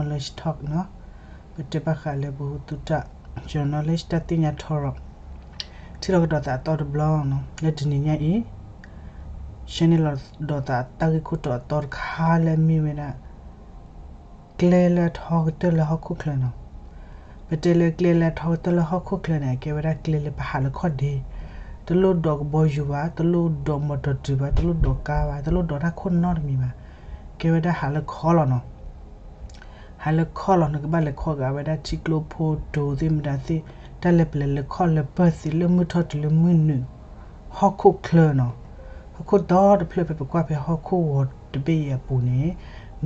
knowledge talk နီၤ, ပတဲဘၣ်ဃးလၢပဟူသူတၢ် general knowledge တၢ်သ့ၣ်ညါထီရီၤ, ထံၣ်လိာ်ကဒီးသးအသီတဘျီနီၤ လၢတနံၤညါအံၤ, ရှဲန့ၣ်လီၤဒီးသးတၢ်ဂ့ၢ်ခိၣ်တီအသီတခါလၢအမ့ၢ်ဝဲဒၣ် ကျဲလၢအထီကတၢၢ်လၢဟီၣ်ခိၣ်ချၢနီၤ. ပတဲလၢကျဲလၢအထီကတၢၢ်လၢဟီၣ်ခိၣ်ချၢန့ၣ် အကဲဝဲဒၣ်ကျဲလၢပဟးလၢခီၣ်ဒ့, တလိၣ်ဒိးကဘီယူၤဘၣ်, တလိၣ်ဒိးမီတီၤတုၤဘၣ်, တလိၣ်ဒိးကါဘၣ်, တလိၣ်ဒိးတၢ်ခိၣ်နီတမံၤဘၣ်, ကဲဝဲဒၣ်ဟးလၢခီလီၤနီၤ. ဟးလၢခီလီၤ နကဘၣ်လဲၤခီဂာ်ဝဲဒၣ်ထံကျိဖိတိၤသ့ၣ်မတၤသ့ၣ်, တၢ်လၢပလဲၤလၢခီၣ်လၢပၢၢ်သ့ၣ်လၢမုၢ်ထီၣ်တုၤလၢမုၢ်နုာ်, ဟီၣ်ခိၣ်ချၢနီၤ. ဟီၣ်ခိၣ်ဒီတဖျၢၣ်ဖဲပကွၢ်ဖဲဟီၣ်ခိၣ်ဂီၤတဘ့ၣ်အံၤအပူၤန့ၣ်,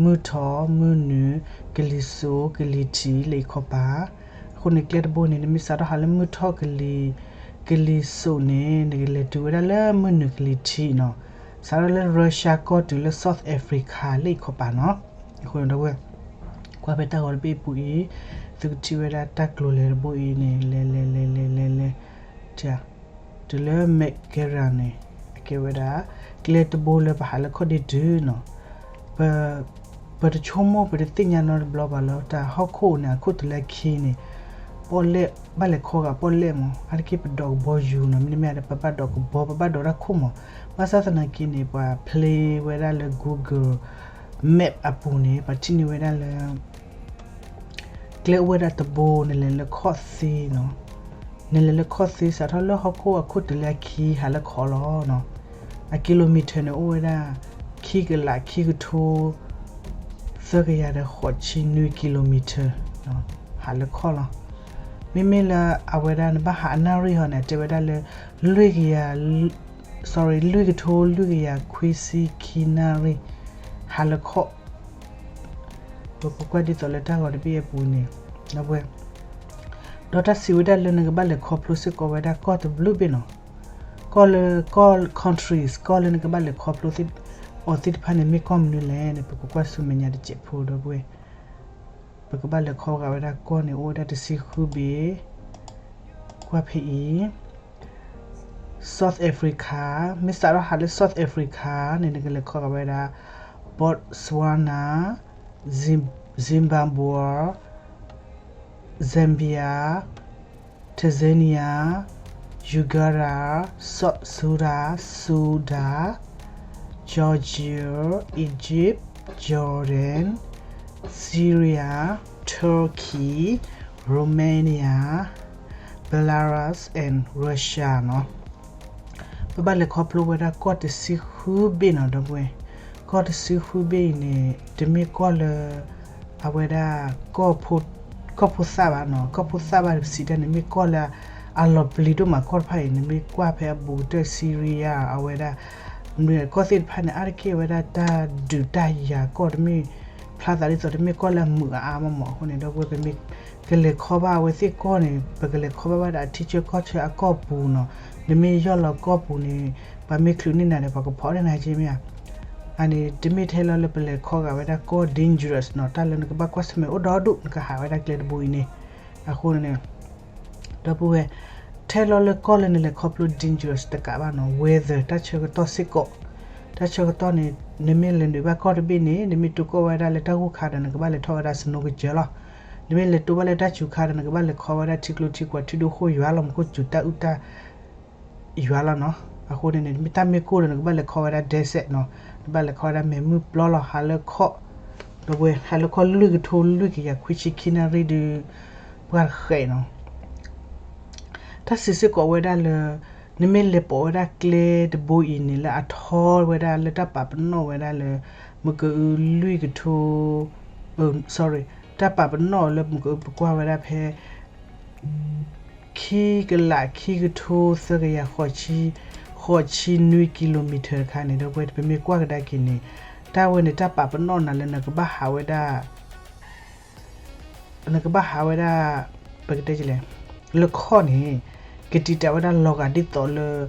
မုၢ်ထီၣ်, မုၢ်နုာ်, ကလံၤစိး, ကလံၤထံး လၢအံၤခီပၤ, အဃိန့ၣ်ကျဲတဘိန့ၣ် နမ့ၢ်စးထီၣ်ဟးလၢမုၢ်ထီၣ်ကလံၤ, ကလံၤစိးန့ၣ် နကလဲၤတုၤဝဲဒၣ်လၢမုၢ်နုာ်ကလံၤထံးနီၤ. စးထီၣ်လၢ Russia ကီၢ်တုၤလၢ South Africa လၢအံၤခီပၤနီၤ. အဃိန့ၣ်ဒီပုၢ်ဝဲၢ်, ကွၢ်ဖဲတၢ်ဂီၤတဘ့ၣ်အပူၤအံၤ, သုကထံၣ်ဝဲဒၣ်တၢ်ကျိၤလဲၤတဘိအံၤန့ၣ် လဲၤလဲၤလဲၤလဲၤလဲၤလဲၤ, တုၤလၢ Megara န့ၣ်, အကဲဝဲဒၣ် ကျဲတဘိလၢပဟးလၢခီၣ်ဒ့တုၤနီၤ. ပတဆိကမိၣ်ပတသ့ၣ်ညါနီတဘျီဘၣ်လၢ တၢ်ဟီၣ်ခိၣ်န့ၣ် အခိၣ်တုၤလၢအခံန့ၣ် ပီၣ်လဲၣ်, ဘၣ်လဲၤခီဂာ်ပီၣ်လဲၣ်မး, အါတက့ၢ်ပဒိးကဘီယူၤနီၤ, မ့တမ့ၢ်ဒီး ပဘၣ်ဒိးကဘီ, ပဘၣ်ဒိးတၢ်ခိၣ်မး. ဘၣ်ဆၣ်သနာ်က့န့ၣ် ပှၤဖျ့ဝဲဒၣ်လၢ Google Map အပူၤန့ၣ် ပှၤထံၣ်န့ၢ်ဝဲဒၣ်လၢ ကျဲအိၣ်ဝဲဒၣ်တဘိ နလဲၤလၢခီၣ်သ့နီၤ, နလဲၤလၢခီၣ်သ့ စးထီၣ်လၢဟီၣ်ခိၣ်အခိၣ်တုၤလၢအခံ ဟးလၢခီလီၤနီၤ. အ kilometer န့ၣ်အိၣ်ဝဲဒၣ် ခံကလးခံကထိ သၢကယၤဒီးဃိးဆံနွံ kilometer ဟးလၢခီလီၤ. မ့မ့ၢ်လၢအဝဲဒၣ်နဘၣ်ဟးအနၣ်ရံၣ်ဟီန့ၣ် အတဲဝဲဒၣ်လၢ လွံၢ်ကယၤ, sorry, လွံၢ်ကထိလွံၢ်ကယၤခွံဆံခံနၣ်ရံၣ် ဟးလၢခီ ပကကွၢ်ဒ်သိးလၢတၢ်ဂီၤတဘ့ၣ်အပူၤန့ၣ်, ဒီးတၢ်စံးဝဲဒၣ်လၢနကဘၣ်လဲၤခီဖျိစ့ၢ်ကီးဝဲဒၣ်ကီၢ်တဘျုးဘ့ၣ်နီၤ, ကီၢ်လၢကီၢ် countries ကီၢ်လၢနကဘၣ်လဲၤခီဖျိအီၤသ့ၣ်တဖၣ်န့ၣ် မ့ၢ်ကီၢ်မနုၤလဲၣ်န့ၣ် ပကကွၢ်ဆူမဲာ်ညါတစဲးဖိဒီပုၢ်ဝဲၢ်, ပကဘၣ်လဲၤခီဂာ်ဝဲဒၣ်ကီၢ်န့ၣ် အိၣ်ဝဲဒၣ်တဆံဃုဘ့ၣ်, ကွၢ်ဖဲအံၤ South Africa, မ့ၢ်စးထီၣ်ဟးလၢ South Africa န့ၣ် နကလဲၤခီဂာ်ဝဲဒၣ် Botswana, Zim-, Zimbabwe, Zambia, Tanzania, Uganda, South Sudan, Sudan, Georgia, Egypt, Jordan, Syria, Turkey, Romania, Belarus and Russia နီၤ. ပဘၣ်လဲၤခီဖျိဝဲဒၣ်ကီၢ်တဆံဃုဘ့ၣ်နီၤ ဒီပုၢ်ဝဲၢ်, ကီၢ်တဆံဃုဘ့ၣ်အံၤန့ၣ် တမ့ၢ်ကီၢ်လၢ အဝဲဒၣ် ကီၢ်ဖိသၣ်ဘၣ်နီၤ, ကီၢ်ဖိသၣ်ဘၣ်ပစံးတၢ်န့ၣ် မ့ၢ်ကီၢ်လၢအလီၤပျံၤဒိၣ်မး ကီၢ်တဖၣ်အံၤ နမ့ၢ်ကွၢ်ဖဲအဘူးကတၢၢ် Syria အဝဲဒၣ် ကီၢ်သ့ၣ်တဖၣ်န့ၣ် အါတက့ၢ်ဝဲဒၣ်တၢ်ဒုးတၢ်ယၤကီၢ် တမ့ၢ်ဖျါသးဒ်သိး တမ့ၢ်ကီၢ်လၢအမုာ်အါအါမးမး အဃိန့ၣ် ဒီပုၢ်ဝဲၢ် ပမ့ၢ်ကလဲၤခီဘၣ်အဝဲသ့ၣ်ကီၢ်န့ၣ် ပကလဲၤခီဘၣ်ဝဲဒၣ်ထံဆၢကီၢ်ဆၢအကီၢ်ပူၤနီၤ, နမ့ၢ်ယီၢ်လီၤကီၢ်ပူၤန့ၣ် ပှၤမ့ၢ်ချုးန့ၢ်နၤဒီး ပှၤကဖီၣ်န့ၢ်နၤက့မ့ၢ်ဧါ. အန့ၣ် တမ့ၢ်ထဲလီၤလၢပလဲၤခီဂာ်ဝဲဒၣ်ကီၢ် dangerous နီၤ, တၢ်လၢနကဘၣ်ကွၢ်ဆၢၣ်မဲာ်အိၣ်ဒီဒူၣ် နကဟးဝဲဒၣ်ကျဲတဘိအံၤန့ၣ်, အဃိန့ၣ် ဒီပုၢ်ဝဲၢ်, ထဲလီၤလၢကီၢ်လၢနလဲၤခီဖျိ dangerous တကးဘၣ်နီၤ, weather တၢ်ဆၢကတီၢ်စ့ၢ်ကီး, တၢ်ဆၢကတီၢ်န့ၣ် နမ့ၢ်လဲၤနုာ်ဘၣ်ကီၢ်တဘ့ၣ်န့ၣ် နမ့ၢ်တိၢ်ကီၢ်ဝဲဒၣ်လၢတၢ်ဂိၢ်ခါဒီး နကဘၣ်လဲၤထီၣ်ဝဲဒၣ် snow ကစၢၢ်လီၤ. နမ့ၢ်လဲၤတိၢ်ဘၣ်လၢတၢ်စူၤခါဒီး နကဘၣ်လဲၤခီဝဲဒၣ်ထံကျိထံကွာ် ထံဒိၣ်ဃိၣ်ယွၤလီၤ မူခိၣ်စူၤတၢ်အုၣ်တၢ် ယွၤလီၤနီၤ. အဃိန့ၣ်န့ၣ် မ့ၢ်တၢ်မ့ၢ်ကိၢ်ဒီး နကဘၣ်လဲၤခီဝဲဒၣ် desert နီၤ, နဘၣ်လဲၤခီဝဲဒၣ်မဲးမုၢ်ပျီလီၤ ဟးလၢခီၣ်, ဒီပုၢ်ဝဲၢ် ဟးလၢခီၣ်လွံၢ်ကထိလွံၢ်ကယၤခွံဆံခံနၣ်ရံၣ်ဒုး ပှၢ်ဃဲးနီၤ. တၢ်စံးစ့ၢ်ကီးဝဲဒၣ်လၢ နမ့ၢ်လဲၤပိာ်ဝဲဒၣ်ကျဲတဘိအံၤန့ၣ် လၢအထီဝဲဒၣ်လၢတၢ်ပာ်ပနီၣ်ဝဲဒၣ်လၢ မကအုလွံၢ်ကထိ, sorry, တၢ်ပာ်ပနီၣ်လၢမကအု ပကွၢ်ဝဲဒၣ်ဖဲ ခံကလးခံကထိသၢကယၤ ဃိးဆံနွံ kilometer တခါန့ၣ် ဒီပုၢ်ဝဲၢ် ပမ့ၢ်ကွၢ်ကဒါက့ၤန့ၣ် တၢ်ဝဲန့ၣ် တၢ်ပာ်ပနီၣ်နၤလၢနကဘၣ်ဟးဝဲဒၣ် နကဘၣ်ဟးဝဲဒၣ် ပကတဲလဲၣ် လၢခီၣ်န့ၣ် ကတံာ်တာ်ဝဲဒၣ်လီၤဂာ်ဒ်သိးလၢ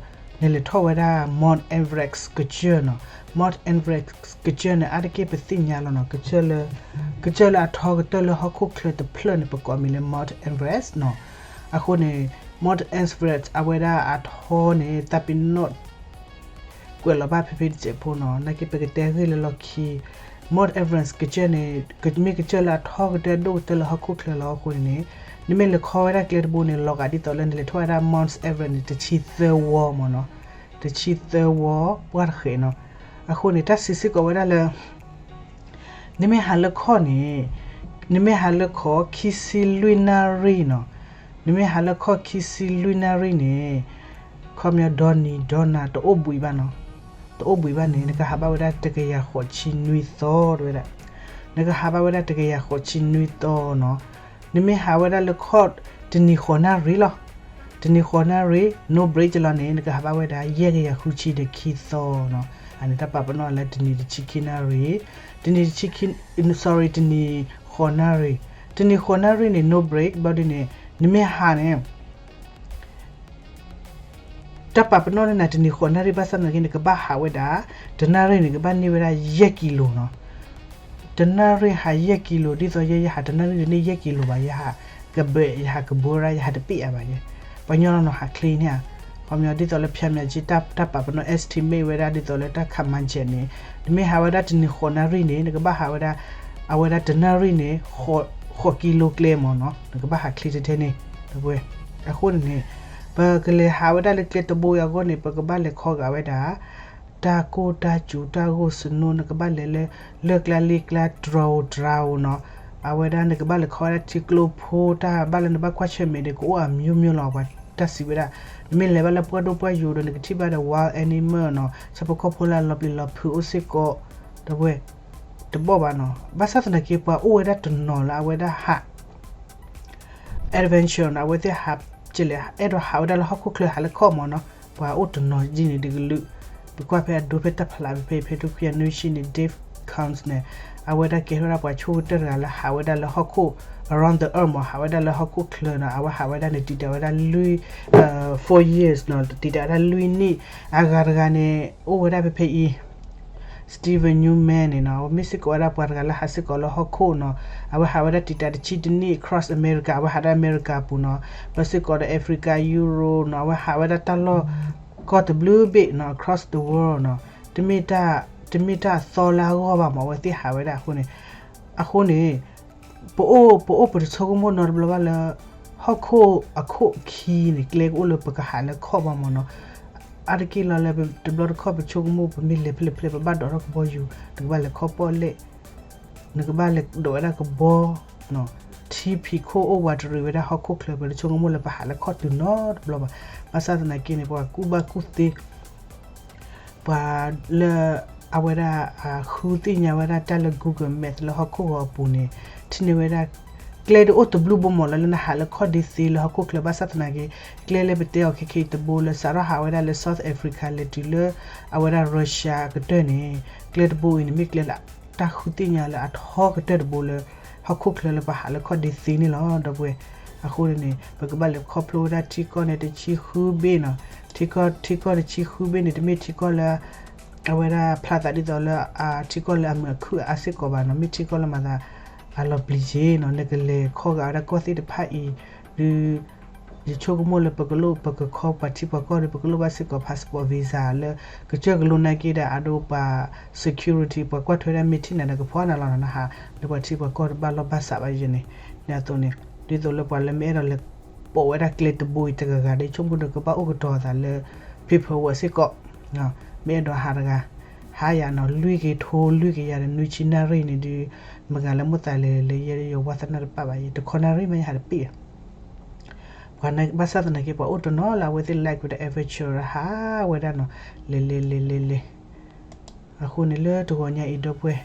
နလဲၤထီၣ်ဝဲဒၣ် Mount Everest ကစၢၢ်နီၤ. Mount Everest ကစၢၢ်န့ၣ် အါတက့ၢ်ပသ့ၣ်ညါလီၤနီၤ, ကစၢၢ်လၢအထီကတၢၢ်လၢဟီၣ်ခိၣ်ချၢတဖျၢၣ်န့ၣ် ပကိးမံၤလၢ Mount Everest နီၤ. အဃိန့ၣ် Mount Everest အဝဲဒၣ်အထီန့ၣ် တၢ်ပာ်ပနီၣ် ကွဲးလီၤဘၣ်ဖဲဖဲတစဲးဖိနီၤ, နာ်က့ပကတဲဂ့ၢ်လၢလီၢ်ခံ Mount Everest ကစၢၢ်န့ၣ် မ့ၢ်ကစၢၢ်လၢအထီကတၢၢ်အဒိၣ်ကတၢၢ်လၢဟီၣ်ခိၣ်ချၢလီၤ. အဃိန့ၣ်န့ၣ် နမ့ၢ်လဲၤခီဝဲဒၣ်ကျဲတဘိန့ၣ် လီၤဂာ်ဒ်သိးလၢနလဲၤထီၣ်ဝဲဒၣ် Mount Everest န့ၣ် တဆံသၢဝီမ့ၢ်နီၤ, တဆံသၢဝီပှၢ်တဃဲးနီၤ. အဃိန့ၣ် တၢ်စံးစ့ၢ်ကီးဝဲဒၣ်လၢ နမ့ၢ်ဟးလၢခီၣ်န့ၣ် နမ့ၢ်ဟးလၢခီၣ်ခံဆံလွံၢ်နၣ်ရံၣ်နီၤ, နမ့ၢ်ဟးလၢခီၣ်ခံဆံလွံၢ်နၣ်ရံၣ်န့ၣ် ခီပညီဒီနံၤဒီနၤတအိၣ်ဘှံးဘၣ်နီၤ, တအိၣ်ဘှံးဘၣ်န့ၣ် နကဟးဘၣ်ဝဲဒၣ်တကယၤဃိးဆံနွံသီတဝဲဒၣ်, နကဟးဘၣ်ဝဲဒၣ်တကယၤဃိးဆံနွံသီနီၤ. နမ့ၢ်ဟးဝဲဒၣ်လၢခီၣ်တနံၤဃိးနၣ်ရံၣ်လီၤ, တနံၤဃိးနၣ်ရံၣ် no break လီၤန့ၣ် နကဟးဘၣ်ဝဲဒၣ်ယဲၢ်ကယၤဃုဆံဒီးခံသီနီၤ. အန့ၣ်တၢ်ပာ်ပနီၣ်လၢတနံၤတဆံခံနၣ်ရံၣ်, တနံၤတဆံခံ, sorry တနံၤဃိးနၣ်ရံၣ်, တနံၤဃိးနၣ်ရံၣ်န့ၣ် no break ဘျီဒ်န့ၣ် နမ့ၢ်ဟးန့ၣ် တၢ်ပာ်ပနီၣ်လၢနၤတနံၤဃိးနၣ်ရံၣ်ဘၣ်ဆၣ်သနာ်က့ နကဘၣ်ဟးဝဲဒၣ် တနၣ်ရံၣ်န့ၣ်ကဘၣ်န့ၢ်ဝဲဒၣ်ယဲၢ်ကံလိၤနီၤ. တနၣ်ရံၣ်ဟးယဲၢ်ကံလိၤ ဒ်သိးယဲ ယဟးတနၣ်ရံၣ်န့ၢ်ယဲၢ်ကံလိၤဘၣ် ယဟးကဘၢ ယဟးကဘိရၣ် ယဟးတပ့ၣ်အါဘၣ်ယဲ, ပှၤညီလီၤနီၤ ဟးချ့န့ၣ်ဧါ, ခီပညီဒ်သိးလၢဖျါမၠးက့ တၢ်ပာ်ပနီၣ် estimate ဝဲဒၣ်ဒ်သိးလၢတၢ်ခးမၤစဲးန့ၣ် နမ့ၢ်ဟးဝဲဒၣ်တနံၤဃိးနၣ်ရံၣ်န့ၣ် နကဘၣ်ဟးဝဲဒၣ် အဝဲဒၣ်တနၣ်ရံၣ်န့ၣ် ဃိးကံလိၤကျဲမ့ၢ်နီၤ နကဘၣ်ဟးချ့ထဲထဲန့ၣ် တဝဲ. အဃိန့ၣ်န့ၣ် ပကလဲၤဟးဝဲဒၣ်လၢကျဲတဘိအံၤအဂီၢ်န့ၣ် ပကဘၣ်လဲၤခီဂာ်ဝဲဒၣ် တၢ်ကိၢ်တၢ်စူၤတၢ်ဂိၢ် snow နကဘၣ်လဲၤလၢ လၢၢ်ကျါလ့ကျါ တြီၤဧိၤတြၤဧိၤနီၤ, အဝဲဒၣ်နကဘၣ်လဲၤခီဝဲဒၣ်ထံကျိဖိ တၢ်ဘၣ်လၢနဘၣ်ကွၢ်ဆၢၣ်မဲာ်န့ၣ် ကအိၣ်အမျိုးမျိုးလီၤ ပှၤတၢ်စံးဝဲဒၣ်, နမ့ၢ်လဲၤဘၣ်လၢပှၢ်ဒိၣ်ပှၢ်ယိာ်ဒီး နကထံၣ်ဘၣ်ဒီး wild animal နီၤ ဆၣ်ဖိကီၢ်ဖိလၢအလီၤပျံၤလီၤဖုးအိၣ်စ့ၢ်ကီး တဝဲ တဘီၣ်ဘၣ်နီၤ, ဘၣ်ဆၣ်သနာ်က့ ပှၤအိၣ်ဝဲဒၣ်တနီၤလၢအဝဲဒၣ်ဟး adventure နီၤ, အဝဲသ့ၣ်ဟး ကလဲၣ် အဲၣ်ဒိးဟးဝဲဒၣ်လၢဟီၣ်ခိၣ်ချၢ ဟးလၢခီၣ်မ့ၢ်နီၤ, ပှၤအိၣ်တနီၤဒ်န့ၣ်တကလုာ်, ပကွၢ်ဖဲအဒိဖဲတၢ်ဖးလၢ်ဖဲ ဖဲ ဖဲ ဖဲ ဖဲ ဖဲ ဖဲ ဖဲ ဖဲ ဖဲ ဖဲ Dave Counts န့ၣ်, အဝဲဒၣ်ကဲထီၣ်ဝဲဒၣ်ပှၤဆိကတၢၢ်တဂၤလၢဟးဝဲဒၣ်လၢဟီၣ်ခိၣ် around the earth မ့ၢ် ဟးဝဲဒၣ်လၢဟီၣ်ခိၣ်ချၢနီၤ, အဝဲဟးဝဲဒၣ်န့ၣ် တံာ်တာ်ဝဲဒၣ်လွံၢ် four years နီၤ, တံာ်တာ်ဝဲဒၣ်လွံၢ်နံၣ်, အဂၤတဂၤန့ၣ် အိၣ်ဝဲဒၣ်ဖဲဖဲအံၤ Steven Newman န့ၣ်နီၤ, အဝဲမ့ၢ်စ့ၢ်ကီးဝဲဒၣ်ပှၤတဂၤလၢဟးစ့ၢ်ကီးလၢဟီၣ်ခိၣ်နီၤ, အဝဲဟးဝဲဒၣ်တံာ်တာ်တဆံတနံၣ် across America, အဝဲဟးဒၣ် America ပူၤနီၤ, ဘၣ်စ့ၢ်ကီးဒီး Africa, Europe နီၤ, အဝဲဟးဝဲဒၣ်တၢ်လီၢ်ကီၢ်တဘျုးဘ့ၣ်နီၤ, across the world နီၤ, တမ့ၢ်တၢ် တမ့ၢ်တၢ်အသီလၢအဂီၢ်ဘၣ်မ့ၢ် အဝဲသ့ၣ်ဟးဝဲဒၣ်အဃိန့ၣ်, အဃိန့ၣ် ပအိၣ် ပအိၣ်ပတဆိကမိၣ်နီတဘျီဘၣ်လၢ ဟီၣ်ခိၣ်အခိၣ်ခံန့ၣ် ကျဲကအိၣ်လၢပကဟးလၢခီၣ်ဘၣ်မ့ၢ်နီၤ, အါတက့ၢ်လီၤလၢတဘျီတခီၣ်ပဆိကမိၣ် ပမ့ၢ်လဲၤဖဲလဲၣ်ဖဲလဲၣ် ပဘၣ်ဒိးထီၣ်ကဘီယူၤ, နကဘၣ်လဲၤခီၣ်ပီၣ်လဲၣ်, နကဘၣ်လဲၤဒိးဝဲဒၣ်ကဘီ, ထံဖံးခိၣ်အိၣ်ဝးတရံးဝဲဒၣ်ဟီၣ်ခိၣ်ချၢ ပတဆိကမိၣ်လၢပဟးလၢခီၣ်တုၤနီတဘျီဘၣ်, ဘၣ်ဆၣ်သနာ်က့န့ၣ် ပှၤကူၣ်ဘၣ်ကူၣ်သ့ ပှၤလၢ အဝဲဒၣ် ဃုသ့ၣ်ညါဝဲဒၣ်တၢ်လၢ Google Map လၢဟီၣ်ခိၣ်ဂီၤအပူၤန့ၣ် ထံၣ်န့ၢ်ဝဲဒၣ် ကျဲဒၣ်အိၣ်တဘျုးဘိမ့ၢ်လီၤ လၢနဟးလၢခီၣ်ဒ်သ့လၢဟီၣ်ခိၣ်ချၢ ဘၣ်ဆၣ်သနာ်က့ ကျဲလၢပတဲအီၤခဲခဲအံၤတဘိလၢ စးထီၣ်ဟးဝဲဒၣ်လၢ South Africa လဲၤတုၤလၢ အဝဲဒၣ် Russia အကတၢၢ်န့ၣ် ကျဲတဘိအံၤန့ၣ် မ့ၢ်ကျဲလၢတၢ်ဃုသ့ၣ်ညါလၢအထီကတၢၢ်တဘိလၢ ဟီၣ်ခိၣ်ချၢလၢပှၤဟးလၢခီၣ်ဒ်သ့န့ၣ်လီၤ ဒီပုၢ်ဝဲၢ်. အဃိန့ၣ်န့ၣ် ပကဘၣ်လဲၤခီဖျိဝဲဒၣ်ထံကီၢ်န့ၣ်တဆံဃုဘ့ၣ်နီၤ, ထံကီၢ် ထံကီၢ်တဆံဃုဘ့ၣ်န့ၣ် တမ့ၢ်ထံကီၢ်လၢ အဝဲဒၣ်ဖျါသးဒ်သိးလၢ ထံကီၢ်လၢအမုာ်အခုၣ်အါစ့ၢ်ကီးဘၣ်နီၤ, မ့ၢ်ထံကီၢ်လၢမၤသး အလီၤပျံၤက့ၤနီၤ, နကလဲၤခီဂာ်ဝဲဒၣ်ကီၢ်သ့ၣ်တဖၣ်အံၤ ဒုး ယဆိကမိၣ်လၢပကလိၣ် ပကခီပှၤထံပှၤကီၢ်ဒီး ပကလိၣ်ဘၣ်စ့ၢ်ကီး passport visa လၢ ကစၢၢ်ကလိနာ်က့ဒီး အဒိပှၤ security ပှၤကွၢ်ထွဲဒၣ်မ့ၢ်ထံၣ်နၤဒီးကဖီၣ်နၤလီၤနီၤ, နဟးလၢပှၤထံပှၤကီၢ်တဘၣ်လီၢ်ဘၣ်စးဘၣ်ယဲန့ၣ်, န့ၣ်အသိးန့ၣ် ဒ်သိးလၢပှၤလၢမ့ၢ်အဲၣ်ဒိးလဲၤပိာ်ဝဲဒၣ်ကျဲတဘိအံၤတဂၤဂၤဒီး ဆိကမိၣ်ဒီးကဘၣ်အိၣ်ကတီၤအသးလၢ paperwork စ့ၢ်ကီး မ့ၢ်အဲၣ်ဒိးဟးတဂၤ ဟးယၤနီၤ လွံၢ်ကယၤထိ လွံၢ်ကယၤဒီးနွံဆံနၣ်ရံၣ်န့ၣ်ဒုး မ့ၢ်ဂၤလၢမိၣ်သးလဲၤလဲၤယဲယဝါသနာတပာ်ဘၣ်ယဲ တခီနၣ်ရံၣ်မ့ၢ်ယဟးတပ့ၢ် ပှၤဘၣ်ဆၣ်သနာ်က့ ပှၤအိၣ်တနီၤလၢအဝဲသ့ၣ် like ဝဲဒၣ် adventure ဟးဝဲဒၣ်နီၤ လဲၤလဲၤလဲၤလဲၤလဲၤ အဃိန့ၣ်လၢတဂီၤညါအံၤဒီပုၢ်ဝဲၢ်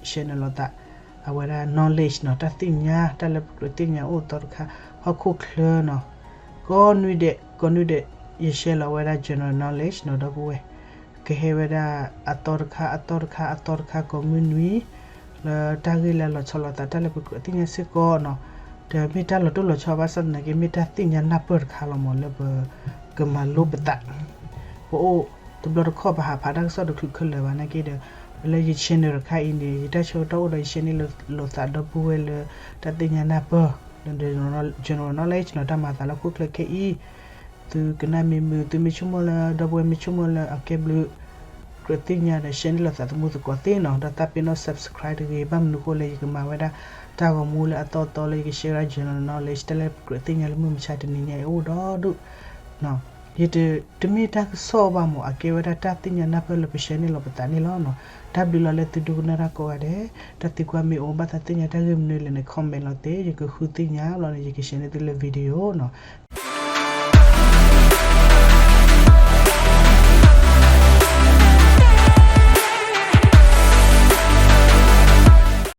share နုာ်လီၤသး အဝဲဒၣ် knowledge နီၤ တၢ်သ့ၣ်ညါ တၢ်လၢပကြၢးသ့ၣ်ညါအိၣ်သီတခါ ဟီၣ်ခိၣ်ချၢနီၤ ကိးနွံဒဲး ကိးနွံဒဲး ယ share လီၤဝဲဒၣ် general knowledge နီၤ ဒီပုၢ်ဝဲၢ် ကဟဲဝဲဒၣ် အသီတခါ အသီတခါ အသီတခါ ကိးမုၢ်နွံ လၢတၢ်ဂ့ၢ်လၢလီၤဆီလိာ်သး တၢ်လၢပကြၢးသ့ၣ်ညါစ့ၢ်ကီးနီၤ ဒီးမ့ၢ်တၢ်လီၤတိၢ်လီၤဆီဘၣ်ဆၣ်သနာ်က့ မ့ၢ်တၢ်သ့ၣ်ညါနၢ်ပၢၢ်တခါလီၤမး လၢပကမၤလိပသး ပအိၣ်တဘျီတခီၣ် ပဟးဖးတၢ်ကစီၣ်တချုးခဲလၢာ်ဘၣ်နာ်က့ဒီး လၢယ channel တခါအံၤန့ၣ် ယတၢ်ဆၢကတီၢ်အိၣ်ဒီး ယ share န့ၢ်လိာ်သးဒီပုၢ်ဝဲၢ်လၢ တၢ်သ့ၣ်ညါနၢ်ပၢၢ် လၢ general knowledge နီၤ တၢ်မၤသးလၢဟီၣ်ခိၣ်ချၢခဲအံၤ သုကနၣ်မ့ၢ်မုာ် သုမ့ၢ်ဆိကမိၣ်လၢ ဒီပုၢ်ဝဲၢ်မ့ၢ်ဆိကမိၣ်လၢအကဲဘျုး ကြၢးသ့ၣ်ညါဒီး share န့ၢ်လိာ်သးသမူသကိးသ့နီၤ. ဒီးသးပ့ၤနီၣ် subscribe တဂ့ၤ, ဘၣ်မနုၤအဃိလဲၣ် ယကမၤဝဲဒၣ်တၢ်ဂီၤမူလၢအသီအသီလၢယက share ဒၣ် general knowledge တၢ်လၢပကြၢးသ့ၣ်ညါလၢမုၢ်မဆါတနံၤညါအံၤအိၣ်ဒီဒူၣ် ယတမ့ၢ်တၢ်ကစီၣ်ဘၣ်မး, အကဲဝဲဒၣ်တၢ်သ့ၣ်ညါနၢ်ပၢၢ်လၢပ share န့ၢ်လိာ်ပသးန့ၣ်လီၤနီၤ. တၢ်ဘျုးလီၤလၢသုဒိကနၣ်တၢ်ကိးဂၤဒဲး, တၢ်သံကွၢ်မ့ၢ်အိၣ်ဘၣ်သးသ့ၣ်ညါတၢ်ဂ့ၢ်မနုၤလဲၣ်န့ၣ် comment လီၤသ့, ယကဃုသ့ၣ်ညါလီၤန့ၣ် ယက share န့ၢ်သုလၢ video နီၤ.